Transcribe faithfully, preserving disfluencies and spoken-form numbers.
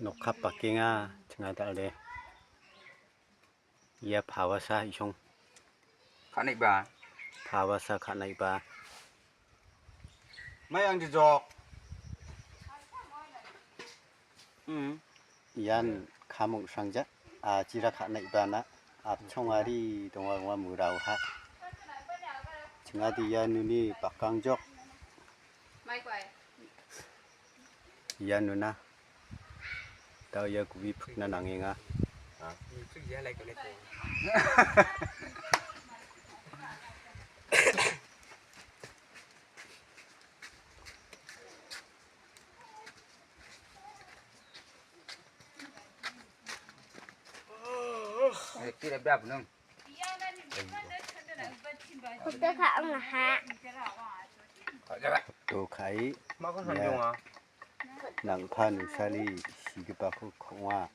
Nokkap bakenga, ching·a dal·de. Ia pawasa isong. Ka·naiba. Pawasa ka·naiba. Mai ang jejok. Hmm. Ian kamong sangja. Ajira ka·naibana. Apchongari donga donga murauha. Ching·ade ia nuni bakangjok. Ia nuna. Dao ia gubi pukna nangenga. Hotel ka·ang aha. Hotel ka·e. Nangka nusali sigipako kong·a.